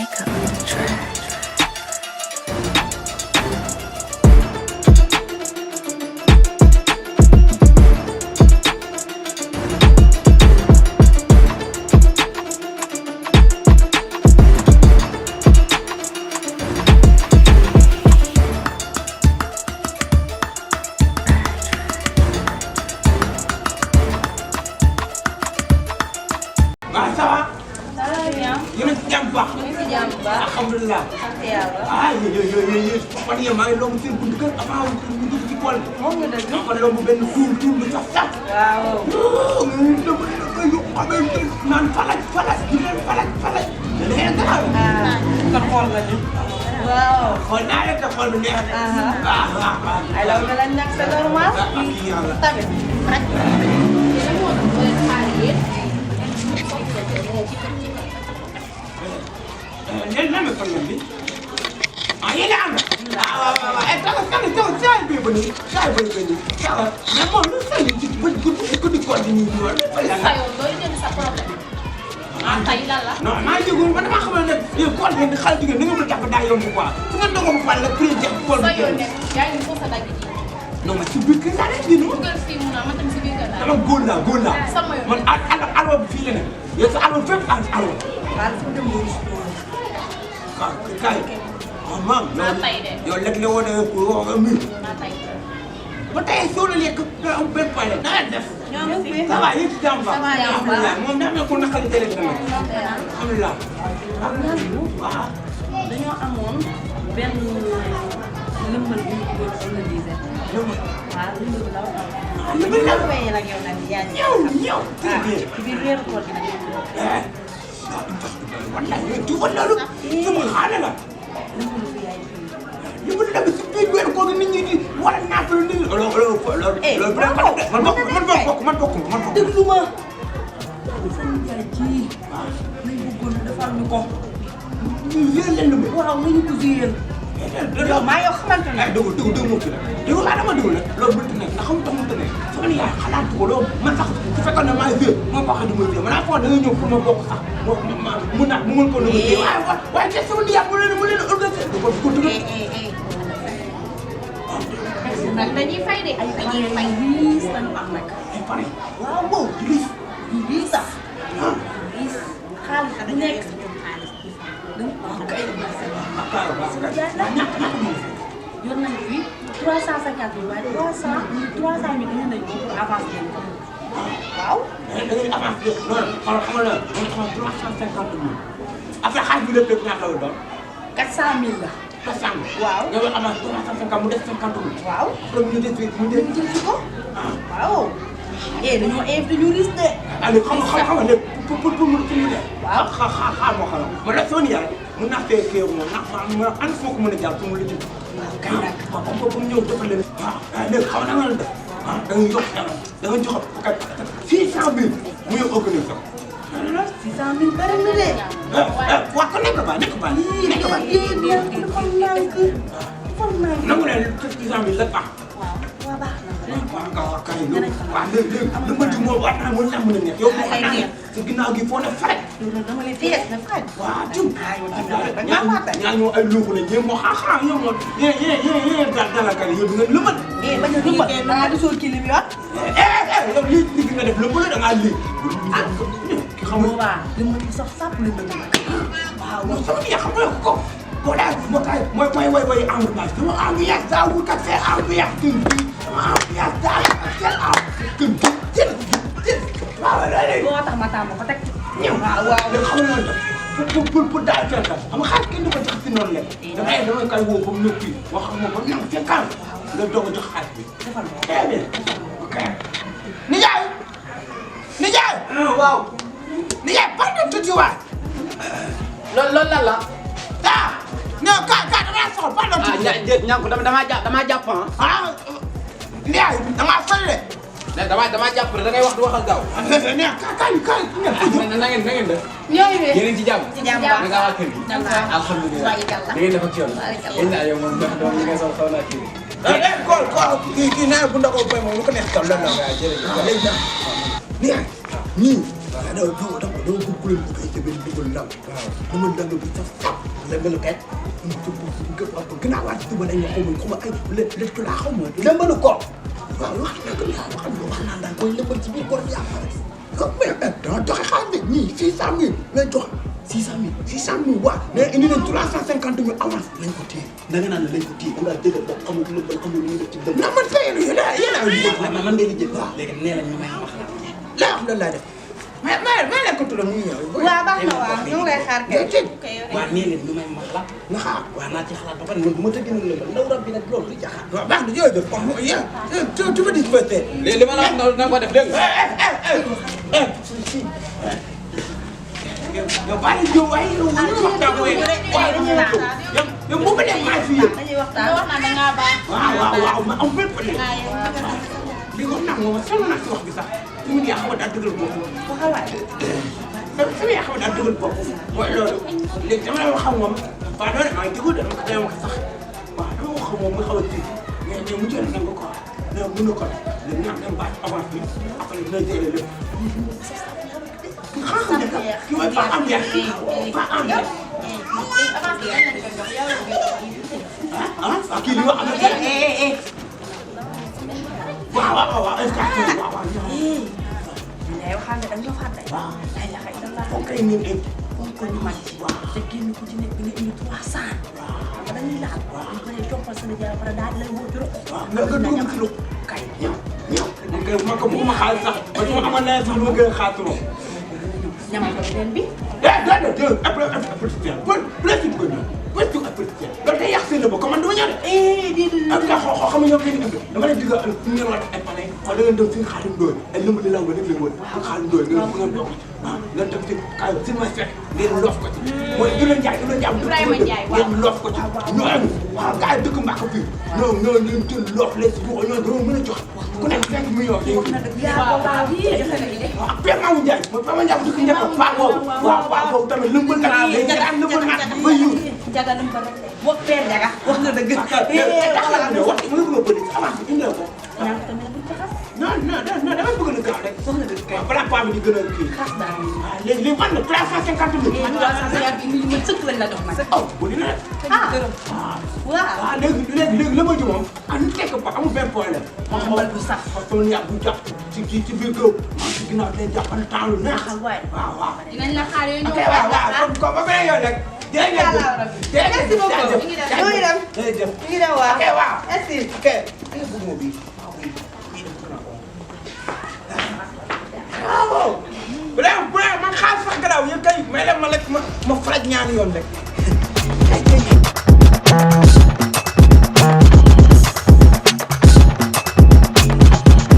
Micah on the track. Ça va? Bien. Yéen a ngi ci jàmm bu baax. ñu ngi si jàmm bu baax. alhamdulilah. sant yàlla. ah yéen fan yii maa ngi lomb seen buntu kër avant ñu dugg ci bool bi. moom nga dëgg. maa ngi lomb benn tuur bu sax sax. waaw. naan falaj di leen falaj. da ngay gaaw. kon xool nga ñu. waaw. xool naa leen te xool bi neex na. ay law na lañ nekk c'est normal. kii yàlla. tamit. léegi lan la problème bi ah yéen a ànd. waaw ay saa yu bëri saa yu bëri mais moom lu sëñ ci guddi koor gi ñuy dugal. Fayoon looy jënd sa problème. ah tey lan la. non maa ngi déglu man damaa xamal ne yow koor gi di xale jigéen da nga mën a jàpp daa yomb quoi su ngeen dogoon ba la prix jàpp koor sa bi. yoon nekk yaa ngi foofu sa dagg ji. non mais ci biir kër laa leen di nuyu. dugal fii mu ne ma tam si biir kër laa. dama góor laa. sama yoon man allo bi fii la ne yow sa allo fépp allo. waaw fu dem bu kaay waaw maam. maa tay de. yow lekk la woon ko wax mi maa tay. ba tey soo la lekk nga am benn problème da ngay def. ñoo ngi fi. ça va yéen ci jàmm ba. Ça va, alhamdulilah moom daa mel ko naqari télé bi tamit. alhamdulilah. waaw. dañoo amoon benn lëmbal bu ñu bëggoon organisé. waaw lëmbal bu ndaw ndaw. li muy lan def la ak yow nag yaa ngi. ñëw. ci biir weeru koor gi nag ñu ko wallaay yow tuuti loolu. sama xaale la. lëmbalu bi yaay fii. li mu dem si biir weer kooku nit ñi di wala naafelu nit ñi. loolu man bokk ma. déglu ma. fan yaay ji. nañ bëggoon defal ñu ko. ñu yéen leen lu muy. waaw nañu ko jiyeel. yow maa yoo xamante ne. dëgg moo ci la dëgg laa dama dëgg la loolu mënut a nekk ndax xamut mënut a nekk sama yaay xalaatu ko loolu man sax su fekkoon ne maa ngi moo ko xam ne mooy man foo da nga ñëw pour ma bokk sax mu mën ko négocier waaye te sama niyaay mu leen organisé da ko dëgg nag dañuy fay de. ay dañuy fay. riis lañu am nag. ay pare waaw boobu. riis sax. ah riis xaalis bu nekk. dañu am kay. yor nañu fi 350 000 waaye 300 000 dañu nañu ko pour avance leen ko. waaw. da ngay avancé non xam nga la man xam 350 000 après xaalis bi lépp ñaata la doon 400 000 la. 400 waaw. nga doon avancé 350 mu def 50 000 waaw. après ñu des mu ñu des jël ci ko. waaw. dañoo invité ñu risque de. allez xam nga lépp pour mu def. waaw. xaar moo xam ma la sama niyaay mën naa fee kii moom ndax ma ànd foo ko mën a jàpp su ma la jëm. waaw kay nag. waaw comme ñëw defal leen. waaw léegi xam nga da nga leen def. ah da nga yokk da nga jox ko 600 000 mu yokk organisé ko. 600 000 bari na de. waaw kon nekk ba. nangu leen 600 000 la baax. waaw baax na. waaw kay waaw léegi lu ma ji moom war naa mën a nekk yow boo xam ne sa ginnaaw gi foo ne fare. loolu dama lay téye na faj. waaw jëm. ñaa ñoo ay luuxu la ñoom moo xaaxaa yow moom yéen dalakal yow di nga lëmal. bañ a lëmbal da ngaa di sóor kilim yoon. yow lii nga def lëmbal da ngaa lii. ki xamul boobaa li mu saf sàpp la bëgg. waaw non sama bi xam nga ko ko daal moo tax mooy ambiance sama ambiance daa wut ak seen ambiance kër gi sama ambiance daa wut ak seen ambiance kër gi waaw boo tax ma tàmm ko teg. ñëw waaw xam nga pour daal seen tam xam nga xaalis kenn du ko jox si noonu lekk damay kay woo ba mu ñëw fii wax xam nga ba mu ñëw fekkaan nga doog a jox xaalis bi defal ma ok nijaay waaw nijaay par dem tuuti waay loolu lan la. ah non ka damaa soxla par dem tuuti ñàkk damaa jàpp ah. nijaay damaa fële de damaa jàpp da ngay wax du waxal gaaw. ne kaay na ngeen def. ñooy we. yéen a ngi ci jàmm. ci jàmm da nga waa kër gi. alhamdulilah Barikalla. da ngeen def ak ci yoon. yéen daal yow moom doom yi nga xaw naa kii. kii nee bu ndaw boy moom lu ko neex tam lan la. waaw jërëjëf. léegi nag nijaay ñii doo bëgg ku leen bëgg ay jëbeen bëggul ndaw dama dang bi sa fap lëmbalu ket gënaawaat ci ba dañ xaw ma ay let ko laa xaw ma lëmbalu ko waaw wax nag yaa wax naan daal koy lëmbal ci biir koor yaa mais dama joxe xaalis bi ñii 600 000 lay joxe 600 000 waaw mais indi nañ 350 000 avance lañ ko téye da nga naan lañ ko téye nga dëgg bopp amul lëmbal amul lu ñu def ci dëgg na man fay yéen man ngay lijjël waaw léegi nee nañ ñu may wax la wax lan laa def mais leen ko tudd mu ñëw waaw baax na waaw ñu ngi lay xaar kay waaw nee leen ñu may wax la nga xaar waaw naa ci xalaat ba pare man bu ma tëggee nag la ndaw rab bi nag loolu du jaxaar waaw baax na jërëjëf kon tu veux disperser léegi li ma la wax na ko def dégg nga yow bàyyi jiw waaye yow waxtaan mooy yow bu ma dem maa fi yëg dañuy waxtaan wax na da ngaa baax. waaw ma am bépp ne li ko nag moom sama nag si wax bi sax fi mu ne yaa xaw a daal dëggal bopp waxawaay sama yaa xaw a daal dëggal bopp mooy loolu léegi dama la wax xam moom waaw doole maa ngi déglu dama ko dama wax sax waaw dama wax moom mu xaw a tiit mais mu jël nangu ko mais mënu ko léegi ñu am dem baax avance bi après dina jëlee lépp xam nga ki mooy pas am yar pas am yar kii li wax am na waaw est-ce que waaw day waxal ne dañoo fàtte ay la xay dala foog kay ñun ay ko ñu man te kenn ku ci nekk nga indi 300 nga dañuy laal ñu ko lay toppal sa jaay para daal lay woo juróom nga dugg ci lu kay ñëw ma ko bëgguma xaalis sax ba su ma amoon nawet sax dama gën a xaar trop ñamal ko beneen bi après loolu day yàq seen bopp comme man dama ñëw de. ak nga xoo xam ne ñoom dañuy indi dama leen digal ñu ngeen war ay panay wala ngeen dem seen xaalis ndooy ay lëmb li law nga def leen woon ak xaalis ndooy ngeen ngeen dox waaw ngeen dem ci kaay seen ma fekk ngeen loof ko ci mooy Ibrahima Ndiaye ngeen loof ko ci ñoo am waaw gars yi dëkk Mbacke fii ñoo leen jël loof leen si ñoo dama mën a jox ku nekk 5 millions ak Père Mamou Ndiaye mooy Père Mamou Ndiaye dëkk njëkk paa boobu waaw paa boobu tamit lëmbal nag day ñaan lëmbal nag ba yiw jaga lam ba rek wax Père Jaga wax nga dëgg wax mu ngi bëgg a avance bi indi ko ñaan tamit bu taxas non dama bëgg na gaaw rek wax nga dëgg kay balaa paa bi di gën a kii xas daal waaw léegi man na 350 000 man 350 000 man sëkk lañ la jox nag oh bu dina waaw léegi la ma ji moom ah ñu tekk ba amul benn problème ma xamal bu sax parce que man yaa bu jàpp ci biir góob ci ginnaaw day jàppal temps lu neex waaw dinañ la xaar yooyu ok waaw kon ba beneen yoon rek jërëjëf merci beaucoup ñu ngi dem jërëjëf ñu ngi dem waaw ok waaw merci ok ay bëgg mo bi waaw bu dee man xaalis sax garaaw yéen kay may leen ma lekk ma faraj ñaani yoon rek